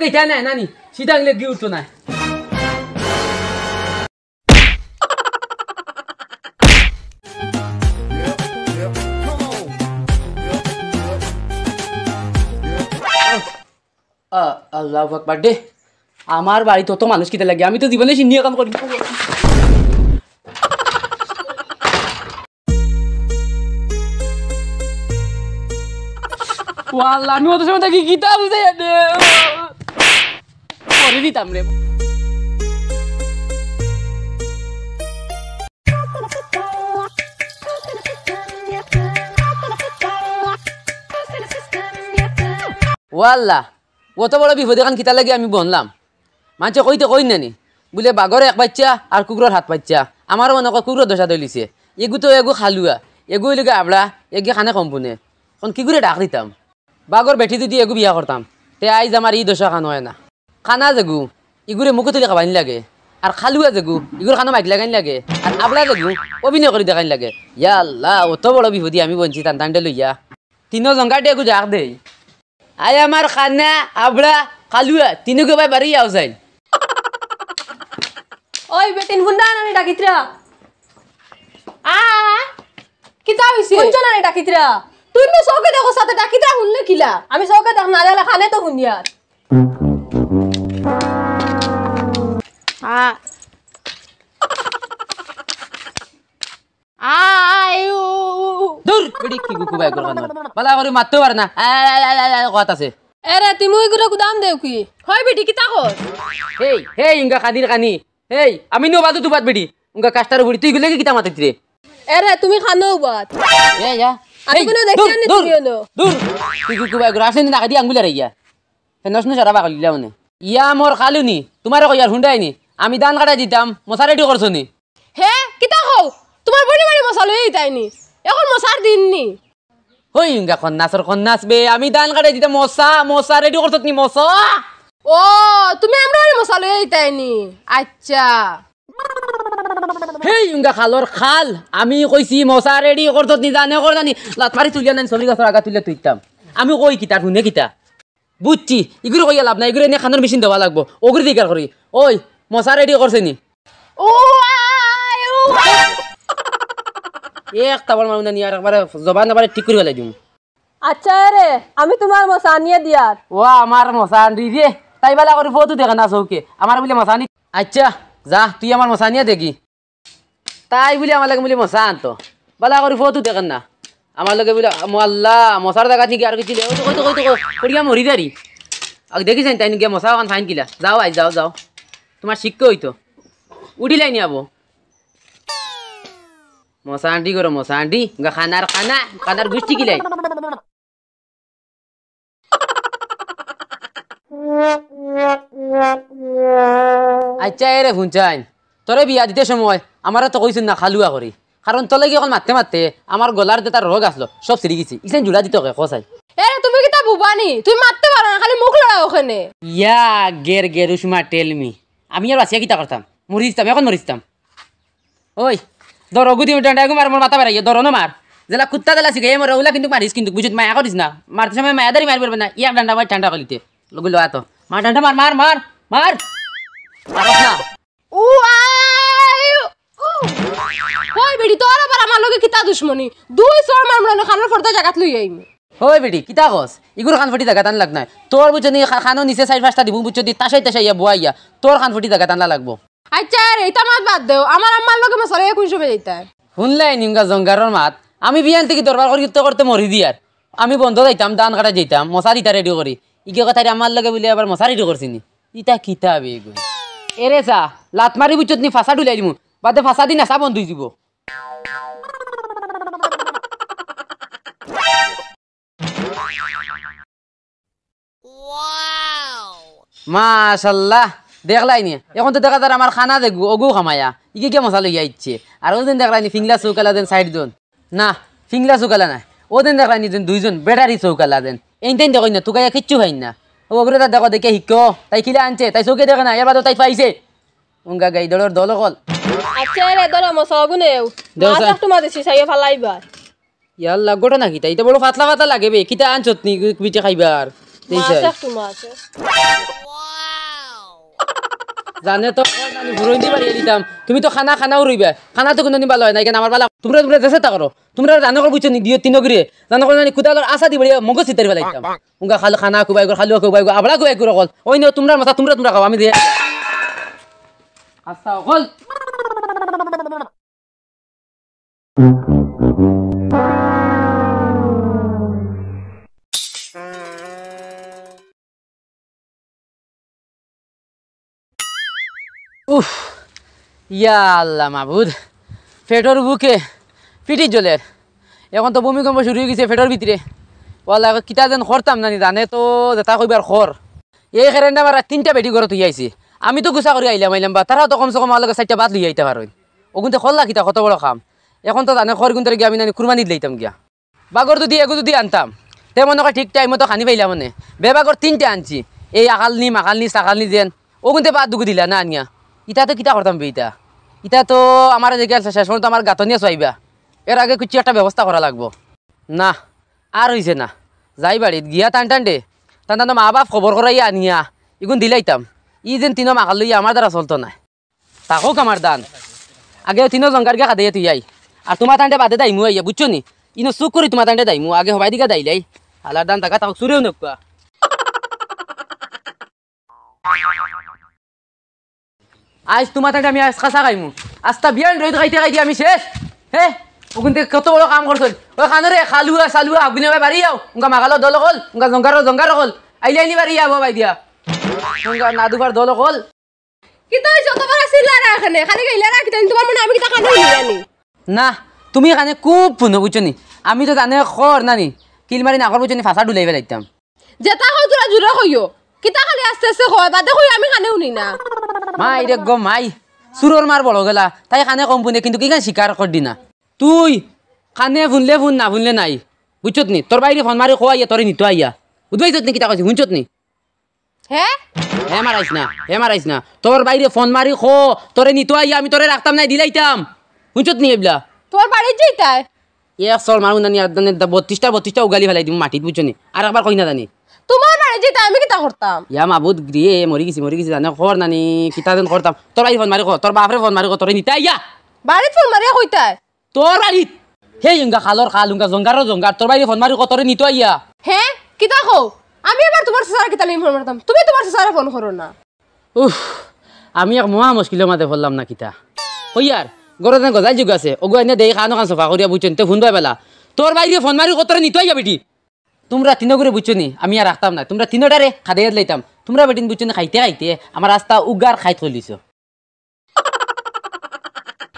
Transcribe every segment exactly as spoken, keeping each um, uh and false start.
এটা নাই, নানি, সিধা আঙুলে গিয়ে উঠতো না। আ-, আল্লাহু আকবার দে। আমার বাড়িত অত মানুষ কিতা লাগে? আমি তো জীবনে সিন্নি কাম করি না। ও আল্লাহ, আমি অত সময় থাকি কিতা বুঝাই দে। করে দিতাম রে। ও আল্লাহ, অত বড় বিপদ এখান কিতা লাগি আমি বনলাম? মানষে কইতে কইন না নি, বুলে বাঘর এক বাইচ্চা আর কুকুরর হাত বাইচ্চা। আমারও মনে কয় কুকুরর দশা দইলিছে। এগু তো এগু খালুয়া, এগু অইলগি আবড়া, এগু খানে কম পুনে। অখন কিগুরে ডাক দিতাম? বাঘর বেটি যুদি এগু বিয়া করতাম, তে আইজ আমার ই দশা খান অয় না। খানা যেগু, ইগুরে মুখো তুলি খাবাইন লাগে। আর খালুয়া যেগু, ইগুর খানো মাইক লাগাইন লাগে। আর আবলা যেগু, অভিনয় করি দেখাইন লাগে। ইয়া আল্লাহ, অত বড় বিপদি আমি বনছি, তান তানটে লইয়া। তিনো জঙ্গাটে এগু ডাক দেই। আয় আমার খানা, আবলা, খালুয়া, তিনোগু বাই বাড়ি আও যাইন। ওই বেটিন, হুনরা না নি ডাকিতরা? আ, কিতা অইছে? হুনছো না নি ডাকিতরা? তুই নু চউখে দেখো সাথে ডাকিতরা হুনলে কিলা? আমি চউখে দেখ না দেখলে খানে তো হুনিয়ার। আ। আ, আ, এ, উ, উ, উ। দূর, বেটি, কি গুকু বাই করে কানো? বালা করি মাততেও পারে না। আ, আ, আ, আ, আ, কত আছে? এরে, তুমি ওই গুলো গুদাম দেও কি? হয় বেটি, কিতা কর? হেই, হেই, ইঙ্গা কানির কানি। হেই, আমি নো বাদু তুবাত বেটি। ইঙ্গা কাস্টার বুড়ি, তুই গুলো কি কিতা মাতিস রে? এরে, তুমি খানো বাত। এ, ইয়া। আর হেই, তুমি না দূর, দেখিয়া নি দূর, তুমি হলো। দূর। তুই গুকু বাই করে আসেন না, কাটি আঙ্গুল আর ইয়া। ফেনস নু সারা বাকলিলা মানে। ইয়া মোর খালু নি, তোমারে কইয়ার হুন্ডাই নি। আমি ধান কাটাই দিতাম, মশা রেডি করছো নি? হে, কিতা কও? তোমার বইনে বাড়ি মশা লইয়া আইতায় নি? এখন মশার দিন নি? হই ইঙ্গা খন্নাসর খন্নাস বে, আমি ধান কাটাই দিতাম মশা, মশা রেডি করছত নি মশা? ও, তুমি আমরা বাড়ি মশা লইয়া আইতায় নি? আচ্ছা। হেই ইঙ্গা খালর খাল, আমি কইছি মশা রেডি করছত নি, জানে কর জানি। লাত মারি তুলিয়া নাইন, সবরি গাছর আগা তুলিয়া তুইতাম। আমি কই কিতা, হুনে কিতা? বুঝছি, ইগুরে কইয়া লাভ নাই, ইগুরে এনে খানোর মেশিন দেওয়া লাগবো। ওগুরে দিকার করি। ওই, মশা রেডি করছে নি? ও, আয়, ও, আয়। এ, এক তাবড় মারুন নি, আর একবারে জবান আবার ঠিক করি ফেলাই দিমু। আচ্ছা রে, আমি তোমার মশা আনিয়া দিয়ার। ও, আমার মশা আনি রে। তাই বালা করি ফটো দেখে না চউখে। আমার বুলে মশা আনি। আচ্ছা, যা, তুই আমার মশা আনিয়া দেখি। তাই বুলে আমার লগে বুলে মশা আনতো। বালা করি ফটো দেখেন না। আমার লগে বুলে, "ও আল্লাহ, মশার জাগাত নি গিয়া আর কিছু লে।" ওই তো, ওই তো, ওই তো, ওই তো, পড়িয়া মরি যারি। আগ দেখি যাইন, তাই গিয়া মশা ওখান ফাইন কিলা। যাও, আই যাও, যাও। তোমার শিক্ষা হইতো। উঠিলাই নি আবো। মশা আন্টি করো, মশা আন্টি। গা খানার খানা, খানার গুষ্টি কিলাই। আচ্ছা, এরে হুনছাইন, তোরে বিয়া দিতে সময় আমারে তো কইছইন না খালুয়া করি, কারণ তোর লাগি অখন মাততে মাততে আমার গলার যেতা রগ আছলো সব ছিড়ি গেছে। ইছাইন জুড়া দিতে কয়, কছাইন। এরে, তুমি কিতা বুবা নি? তুমি মাততে পারো না, খালি মুখ লড়াও অখানে। ইয়া, গের গের উসমা, tell me, আমি আর বাঁচিয়া কিতা করতাম? মরি দিতাম, অখন মরি দিতাম। ওই, ধর, অগু দি ডান্ডা এগু মার, মোর মাথা বেড়াইয়া, ধর, অনো মার। যেলা কুত্তা যেলা শিখে, এ মরে, অলা কিন্তু মারিস কিন্তু, বুঝছত, মায়া করিস না। মারতে সময় মায়া দারি মারি পারবে না, এক ডান্ডা মার ঠান্ডা করিতে। লগু লওয়া তো। মার ডান্ডা মার, মার, মার, মার। মারস না। উ, আই, উ। ওই বেটি, তোর আবার আমার লগে কিতা দুশমনি? দুই চড় মারমু না, খানোর ফর্দা জাগাত লই আইমু। ওই বেটি, কিতা কস? ইগুর খান ফটি জাগাত আন লাগ নাই। তোর বুঝছত নি, খা-, খানো নিচে চাইর পাঁচটা দিমু, বুঝছত নি, তাসাই তাসাই ইয়া বুয়া ইয়া। তোর খান ফটি জাগাত আনলা লাগবো। আচ্ছা, আরে, ইতা মাত বাদ দেও। আমার আম্মার লগে মশা লইয়া কোন সময় যাইতায়? হুনলাই নিমগা জঙ্গারর মাত। আমি বিয়ান থাকি দরবার করি করতে করতে মরি দিয়ার। আমি বন্ধ যাইতাম, ধান কাটা যাইতাম, মশার ইতা রেডি করি। ইগে কথারে আমার লগে বুলে আবার মশা রেডি করছি নি। ইতা কিতা বেগুন? এরে চা, লাত মারি বুঝছত নি, ফাঁসা ঢুলাই দিমু। বাদে ফাঁসা দিন আসা বন্ধ হই যিবো। মাশাআল্লাহ, দেখলাই নি? অখন তো দেখা যার আমার খানা দেখবো, অগু খামায়া। ইগে গিয়া মশা লইয়া আইছে। আর অউ দিন দেখলাই নি, ফিংলা চৌকালা দেন সাইড জন। না, ফিংলা চৌকালা নাই। অউ দিন দেখলাই নি, যেন দুইজন ব্যাটারি চৌকালা দেন। এইন তাইন দেখইন না, তুকাইয়া কিচ্ছু পাইন না। ও ওগুরে তার দেখো, দেখে হিকো। তাই কিলা আনছে, তাই চৌকে দেখে না, এর বাদেও তাই পাইছে। উঙ্গা গাই দলর দল অকল। আচ্ছা রে, ধরো মশা অগুনেও। দেও মাছ স্যার। একটু মাঝে সিসাইয়া ফালাইবা। ইয়াল্লা, ঘটনা কিতা? ইতা বড় পাতলা পাতলা লাগে বে। কিতা আনছত নি পিঠে খাইবার? মাছ একটু মাছ। জানে তো, নানি হুরইন দি বাড়িয়ে দিতাম। তুমি তো খানা খানাও রইবে। খানা তো কুনুদিন ভালা অয় না, ইখান আমার ভালা। তুমরা, তুমরা দেশে থাকো। তুমরা জানো কর বুঝছো নি, দিও তিনো গিরে। জানো কর নানি কুদালর আশা দি বাড়িয়ে মগজ ছিতারি ফালাইতাম। উঙ্গা খাল খানা কুবাই গো, খালুয়া কুবাই গো, আবলা কুবাই গো রকল। ওই নিও তুমরার মাথা, তুমরা, তুমরা খাও, আমি দিয়ে। আস্তা অকল। উফ, ইয়া আল্লাহ মাবুদ, পেটর ভুকে পিঠিত জ্বলের। এখন তো ভূমিকম্প শুরু অই গেছে পেটর ভিতরে। ওয়াল্লাহ, এখন কিতা যেন করতাম নানি, জানে তো যেতা কইবার কর। এই খেরেন্ডা মারা তিনটা বেটি ঘরো থুই আইছি। আমি তো গুছা করি আইলাম, আইলাম বা, তারা তো কমসে কম আমার লগে চাইরটা ভাত লইয়া আইতা পারইন। অগুনতে করলা কিতা, কত বড় কাম। এখন তো জানে কর গুনতে গিয়া আমি নানি কুরবানি দিলাইতাম গিয়া। বাগর যুদি এগু যুদি আনতাম, তে মনো কয় ঠিক টাইমো তো খানি পাইলাম অনে। বেবাগর তিনটা আনছি, এই আকালনি, মাকালনি, সাকালনি যেন, অগুনতে বাদ দুগু দিলা না আনিয়া। ইতা তো কিতা করতাম বে ইতা? ইতা তো আমারে দেখি আর শেষ পর্যন্ত আমার গাতো নিয়া চুয়াইবা। এর আগে কিচ্ছু একটা ব্যবস্থা করা লাগবো। না, আর অইছে না। যাই বাড়িত গিয়া টান টান দে, টান টান মা বাপ খবর করাইয়া আনিয়া, ইগুন দিলাইতাম। ই যেন তিনো মাকাল লইয়া আমার দ্বারা চলতো নায়। থাকউক আমার দান। আগে তিনো জঙ্গার গিয়া খাদাইয়া থুই আই। আর তুমা তানরে বাদে দাইমু আইয়া, বুঝছো নি? ইনো চুক করি তুমা তানরে দাইমু। আগে হবাই দিকে দাইলাই। হালার দান থাকা থাকউক, চুরেও নেকুয়া। আইজ তুমা তানরে আমি আইজ খাসা খাইমু। আস্তা বিয়ান রইদ খাইতে খাইতে আমি শেষ। হে, অগুনতে কত বড় কাম করছইন। ওই খানরে খালুয়া, সালুয়া, আগুনে ভাই বাড়ি যাও। উঙ্গা মাগালো দল অকল, উঙ্গা জঙ্গারো জঙ্গার অকল। আইলে আইনি বাড়ি যাবো ভাই দিয়া। উঙ্গা নাদুবার দল অকল। কিতা অইছে? অত বড় চিল্লারা এখানে? খালি গেইলারা কিতা? তুমার মনে আমি কিতা কানে হুনি আনি? না, তুমি এখানে খুব ফুনো, বুঝছো নি? আমি তো জানে কর নানি, কিল মারি না কর, বুঝছো নি? ফাঁসা ডুলাই ফেলাইতাম। যেতা কও তোরা জুরে কইও। কিতা খালি আস্তে আস্তে কয়, বাদে কই আমি কানে হুনি না। মাই রে গো মাই, চুরর মার বড় গেলা, তাই কানে কম ফুনে, কিন্তু কিখান স্বীকার কর দি না। তুই কানে ফুনলে ফুন, না ফুনলে নাই, বুঝছত নি? তোর বাইরে ফোন মারি কওয়া ইয়া তোরে নিতো আইয়া, বুঝবাইছত নি কিতা কইছি, হুনছত নি? হে? হে মারাইস না, হে মারাইস না। তোর বাইরে ফোন মারি ক, তোরে নিতো আইয়া, আমি তোরে রাখতাম নায়, দিলাইতাম। হুনছত নি এবলা? তোর বাড়িত যাইতায়? এক চড় মারমু নানি, আর দানে দা-, বত্রিশটা, বত্রিশটা উগালি ফালাই দিমু মাটিত, বুঝছো নি? আর একবার কই না জানি। তুমার বাড়িত যাইতায়, আমি কিতা করতাম? ইয়া মাবুদ রে, মরি গেছি, মরি গেছি, জানে কর নানি, কিতা যেন করতাম। তোর বাইরে ফোন মারি ক, তোর বাপরে ফোন মারি ক, তোরে নিতো আইয়া। বাড়িত ফোন মারিয়া কইতায়? তোর বাড়িত? হে ইঙ্গা খালর খাল, উঙ্গা জঙ্গারও জঙ্গার, তোর বাইরে ফোন মারি ক, তোরে নিতো আইয়া। হে? কিতা কও? আমি আবার তুমার চাচারে কিতা লাগি ফোন মারতাম? তুমি তুমার চাচারে ফোন করো না। উফ, আমি এক মহা মুশকিলর মাঝে পড়লাম না কিতা। কইয়ার, গরো যেন গজাল যুগ আছে, অগু আইনা দেই খানো খান সফা করিয়া বুঝছো নি, তে ফোন বাই বেলা। তোর বাইরে ফোন মারি ক, তোরে নিতো আইয়া বেটি। তুমরা তিনো গরে বুঝছো নি, আমি আর রাখতাম না। তুমরা তিনোটারে খাদাইয়া দিলাইতাম। তুমরা বেটিন বুঝছো নি, খাইতে খাইতে আমার আস্তা উগার খাইত করিলিছো।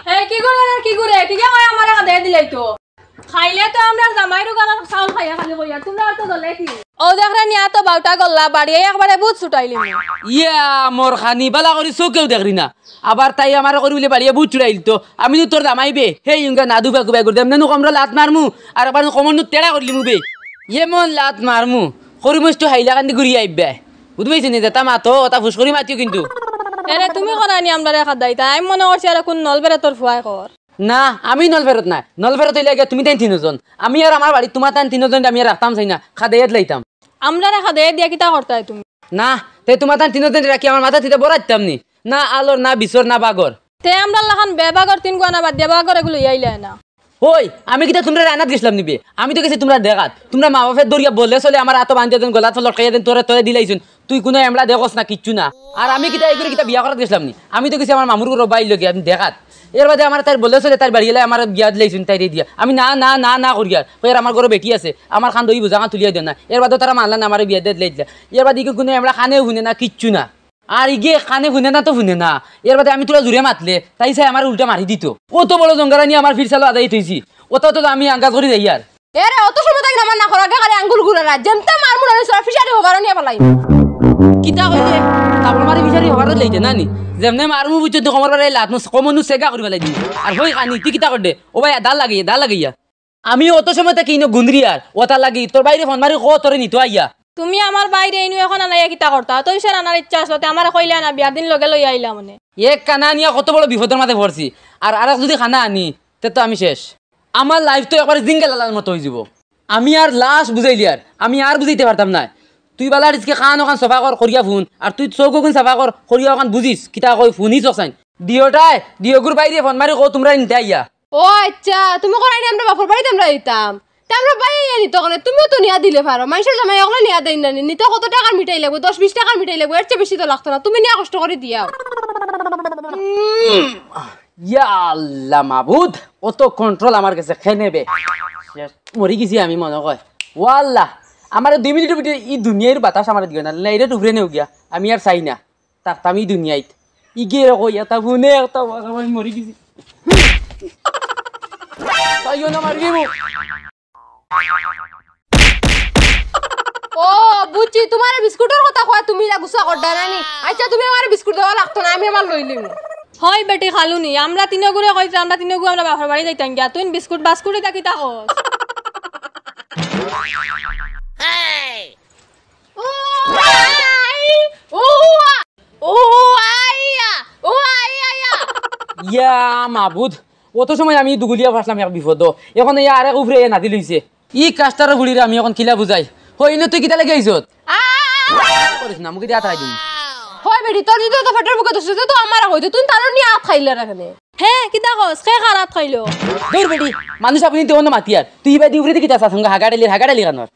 হে, কি করে আর কি করে? কিতা কয় আমারে খাদাইয়া দিলাইতো? খাইলে তো আমরার জামাইর উগার চাউল খাইয়া খালি কইয়ার, তুমরা আর তো দলে কি? ও দেখরে নিয়া তো বাউটা গল্লা, বাড়িয়ে একবারে ভূত ছুটাইলিমু। ইয়া, মোর খানি বালা করি চউখেও দেখরি না। আবার তাই আমারে করি বুলে বাড়িয়ে ভূত ছুটাইলিতো। আমি তো তোর জামাই বে। হে ইউঙ্গা নাদু বাকু বাই করতাম। নানু কমরো লাত মারমু। আর আবার কমর নু তেড়া করিলিমু বে। এমন লাত মারমু। করি মস্ত হাইলাকান্দি ঘুরি আইবা। বুঝবাইছো নি? যেতা মাতো, অতা ফুস করি মাতিও কিন্তু। এরে, তুমি করানি আমরারে খাদাইতায়? আমি মনে করছি আর কুন নলবেরে তোর ফুয়ায় কর। না, আমি নলবেরত নায়। নলবেরত অইলে গিয়া তুমি তাইন তিনোজন। আমি আর আমার বাড়িত তুমা তাইন তিনোজনরে আমি আর রাখতাম চাই না। খাদাইয়া দিলাইতাম। আমরারে খাদাইয়া দিয়া কিতা করতায় তুমি? না, তে তুমা তাইন তিনোজনরে রাখি আমার মাথা থিতা বড়াইতাম নি। না আলোর, না বিছর, না বাগর। তে আমরার লাখান বেবাগর তিন গুয়ানা বাদ দিয়া বাগর এগু লইয়া আইলায় না। ওই, আমি কিতা তুমরার আনাত গেছলাম নি বে? আমি তো গেছি তুমরার দেখাত। তুমরা মা বাপে ধরিয়া বলে চলে আমার আতো বান্ধিয়া দেন, গলাত লটকাইয়া দেন, তোরে, তোরে দিলাইছুন। তুই কুনু এমলা দেখোস না, কিচ্ছু না। আর আমি কিতা এগুরে কিতা বিয়া করাত গেছলাম নি? আমি তো গেছি আমার মামুর ঘরো বাইর লগে, আমি দেখাত। এর বাদে আমার তাইর বলে চলে তাইর বাড়ি গেলে আমার বিয়া দিলাইছুন তাইরে দিয়া। আমি না, না, না, না করিয়ার। কইয়ার আমার ঘরো বেটি আছে, আমার খান দই বুঝা খান তুলিয়া দেও না। এর বাদে তারা মানলা না, আমারে বিয়া দিয়া দিলাই দিলা। এর বাদে কি কুনু এমলা কানেও হুনে না, কিচ্ছু না। আর ইগে কানে হুনে না তো হুনে না। এর বাদে আমি তোরা জুরে মাতলে, তাই চাই আমার উল্টা মারি দিত। অত বড় জঙ্গারানি আমার ফিরসালো আদায় থইছি। অত তো আমি আঙ্গাজ করি যাইয়ার। এরে, অত সময় থাকি আমার না করা, আগে খালি আঙ্গুল ঘুরারা। যেমতে মারমু না, সরা ফিশারি হবারো নিয়া ফালাই। কিতা কইলে? তারপর মারি ফিশারি হবারো লইতে না নি? যেমনে মারমু বুঝছো তো কমর বারে লাত, নু-, কমর নু সেগা করি ফালাই দিমু। আর হই কানি, তুই কিতা করবে? ও ভাই, দাল লাগিয়ে, দাল লাগিয়া। আমি অত সময় থাকি ইনো গুন্দ্রিয়ার, অতা লাগি তোর বাইরে ফোন মারি ক তোরে নিতো আইয়া। তুমি আমার বাইরে ইনু এখন আনাইয়া কিতা করতা? অত ইসের আনার ইচ্ছা আসলো, তে আমারে কইলে না, বিয়ার দিন লগে লইয়া আইলাম মানে। এক কানা আনিয়া কত বড় বিপদর মাঝে পড়ছি, আর আরেক যদি কানা আনি, তে তো আমি শেষ। আমার life তো একবারে জিঙ্গেলালার মতো অইযিবো। আমি আর লাশ বুঝাইলিয়ার, আমি আর বুঝাইতে পারতাম না। তুই বালা রিজকে কান অখান সাফা কর, করিয়া হুন। আর তুই চউখ অখান সাফা কর, করিয়া অখান বুঝিস, কিতা কই হুনিস অখান। দিওটায়, দিওগুর বাইরে ফোন মারি কও তুমরা নিতা আইয়া। ও আইচ্ছা, তুমি কইরায় নি আমরার বাফর বাড়িত আমরা দিতাম। তে আমরার ভাইয়ে আইয়া নিতো কেনে, তুমিও তো নিয়া দিলে পারো। মানষর জামাই অকলে নিয়া দেইন না নি, নিতে কত টেকার মিঠাই লাগবো, দশ বিশ টেকার মিঠাই লাগবো, এর চেয়ে বেশি তো লাগতো না, তুমি নিয়া কষ্ট করি দিয়াও। উম, ইয়া আল্লাহ মাবুদ, অত control আমার গেছে কেনে বে। শেষ, মরি গেছি আমি মনো কয়। ও আল্লাহ, আমারে দুই মিনিটর ভিতরে ই দুনিয়ার বাতাস আমারে দিও না, না, এটা টুকরে নেও গিয়া, আমি আর চাই না। থাকতাম ই দুনিয়াত। ইগে রে কই, এটা হুনে, এটা বাবা, আমি মরি গেছি। তাইও না মারি দিব। ও, বুঝছি, তুমারে বিস্কুটর কথা কওয়া, তুমি ইলা গুসা করডা না নি? আইচ্ছা, তুমি আমারে বিস্কুট দেওয়া লাগতো না, আমি আমার লইলিমু। হয় বেটি খালুনি, আমরা তিনগুরে কইছি, আমরা তিনগু আমরা বাফর বাড়ি যাইতাম গিয়া, তুই বিস্কুট বাস্কুট ইতা কিতা কস? ও আই, ও আ, ও আইয়া, ও আইয়া, আইয়া। ইয়া মাবুদ, অত সময় আমি দুগুলিয়া ফাসলাম এক বিপদ। এখন ইয়া আরেক উপরে ইয়া নাতি লইছে। ই কাস্টার গুড়িরে আমি এখন কিলা বুঝাই? হই না তুই কিতা লাগি আইছত? আ! করিস না, মুখে দিয়া তাই দিন। হয় বেটি, তোর যদি তো পেটর ভুকে দোষ আছে, তো আমার হইতো, তুই তার নিয়ে আত খাইলে না কেনে? হে, কিতা কস? খে খারাত খাইলো? দূর বেটি, মানুষ আপনি তো অন্য মাতিয়ার। তুই ইবাদি উপরে দি কিতা চাস? হাগাডালি, হাগাডালি কানোর।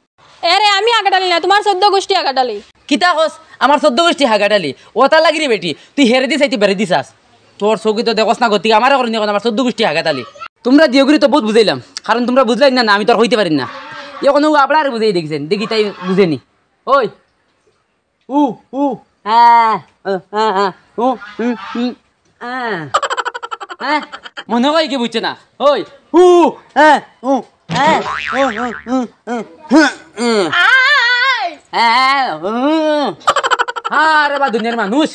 এরে, আমি হাগাডালি না, তুমার চৌদ্দ গুষ্টি হাগাডালি। কিতা কস? আমার চৌদ্দ গুষ্টি হাগাডালি? ওটা লাগি রে বেটি, তুই হেরে দিস, আইতে বেড়ে দিস আস। তোর চউখে তো দেখোস না গতি, আমার এখন এখন আমার চৌদ্দ গুষ্টি হাগাডালি। তুমরা দিওগুরে তো বউত বুঝাইলাম, কারণ তুমরা বুঝলায় না, না, আমি তো আর কইতে পারি না। এখন ও আপনারে বুঝাই দেখছেন, দেখি তাই বুঝেনি। ওই, উ, উ, আ, আ, আ, আ, উ, উ, উ, আ। হ্যাঁ? মনে হয় কি বুঝছে না? ওই, উ, আ, উ, আ, উ, উ, উ, উ, উ, উ। আয়! আ, উ। আরে বা দুনিয়ার মানুষ,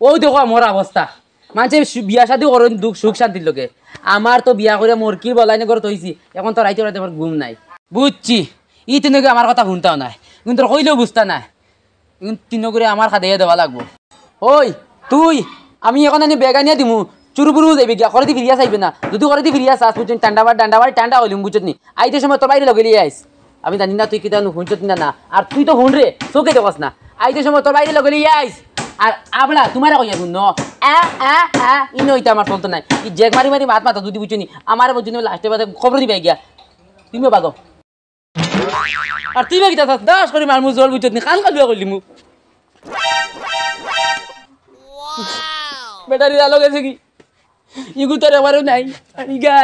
ওই দেখো আমার অবস্থা। মানষে সু-, বিয়া শাদি করইন দুঃখ সুখ শান্তির লগে। আমার তো বিয়া করিয়া মরকির বলাইনে ঘরো থইছি। এখন তো রাইতে রাইতে আমার ঘুম নাই। বুঝছি, ই তিনগুয়ে আমার কথা হুনতাও নায়, কিন্তু কইলেও বুঝতা নায়। এখন তিনগুরে আমার খাদাইয়া দেওয়া লাগবো। ওই, তুই, আমি এখন আনি বেগ আনিয়া দিমু, চুরু বুরু যাইবে গিয়া, ঘরেদি ফিরিয়া চাইবে না। যদি ঘরেদি ফিরিয়া চাস, বুঝছস, ঠান্ডা বার, ঠান্ডা বার, ঠান্ডা হইলিম, বুঝছস নি? আইতে সময় তোর বাইরে লগে লিয়ে আইস। আমি জানি না তুই কিতা হুনছস না, না। আর তুই তো হুন রে, চউখে দেখোস না। আইতে সময় তোর বাইরে লগে লিয়ে আইস। আর আবলা, তুমারে কইয়া হুন, ন? আ, আ, আ, ইনো ইতা আমার চলতো নাই। ই জেগ মারি মারি মাত মাতো যদি বুঝছস নি, আমারে বুঝছস নি, লাস্টে বাদে খবর দিবে গিয়া। তুমিও বাগো। আর তুই বা কিতা চাস? দাস করি মারমু জল বুঝছত নি, কান কালুয়া করিলিমু। ব্যাটারি আলো গেছে কি? ইগু তোর আমারও নাই। আর ইগা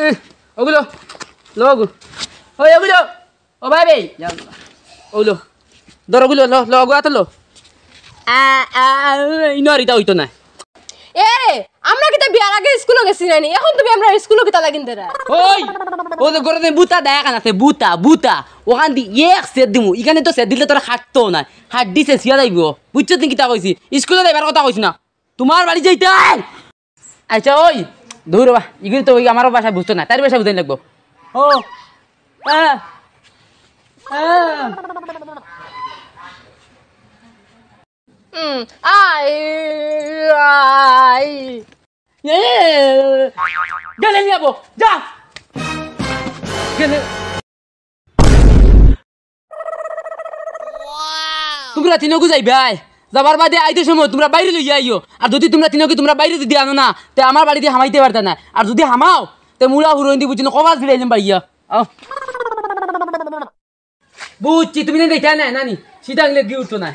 এ, ওগুলো, লো ওগু। ওই ওগুলো। ও ভাই, ভাই, ওলো। ধরো গুলো, লো, লো, গো, আতো লো। আ, আ, আ, ইনো আর ইতা হইতো না। এ রে, আমরা কিতা বিয়ার আগে স্কুলো গেছি না নি? এখন তুমি আমরা স্কুলো কিতা লাগিন দেরা? ওই, ও যে গরদে বুতা দেখান আছে, বুতা, বুতা। ওখান দি এক সেট দিমু, ইখানে তো সেট দিলে তোরা খাটতো না। হাড্ডি ছেছিয়া যাইবো। বুঝছত নি কিতা কইছি? স্কুলো যাইবার কথা কইছি না। তুমার বাড়ি যাইতাম। আচ্ছা, ওই, দূর বা, ইগুলি তো ওই আমারও ভাষা বুঝতো না, তার ভাষা বুঝাই লাগবো। ও, আ, আ। হুম, আই, আই। এ, গেলে নিয়ে যাবো, যা। গেলে। তুমরা তিনগু যাইবায়। যাবার বাদে আইতে সময় তুমরা বাইরে লইয়া আইও। আর যদি তুমরা তিনগু তুমরা বাইরে যদি আনো না, তে আমার বাড়িদি হামাইতে পারতা না। আর যদি হামাও, তে মুড়া হুরইন দি বুঝিন কবাস দিলাইলাম বাইয়া। আও। বুঝছি, তুমি না দেখতে না, নানি। সিধা আঙুলে গিয়ে উঠতো না।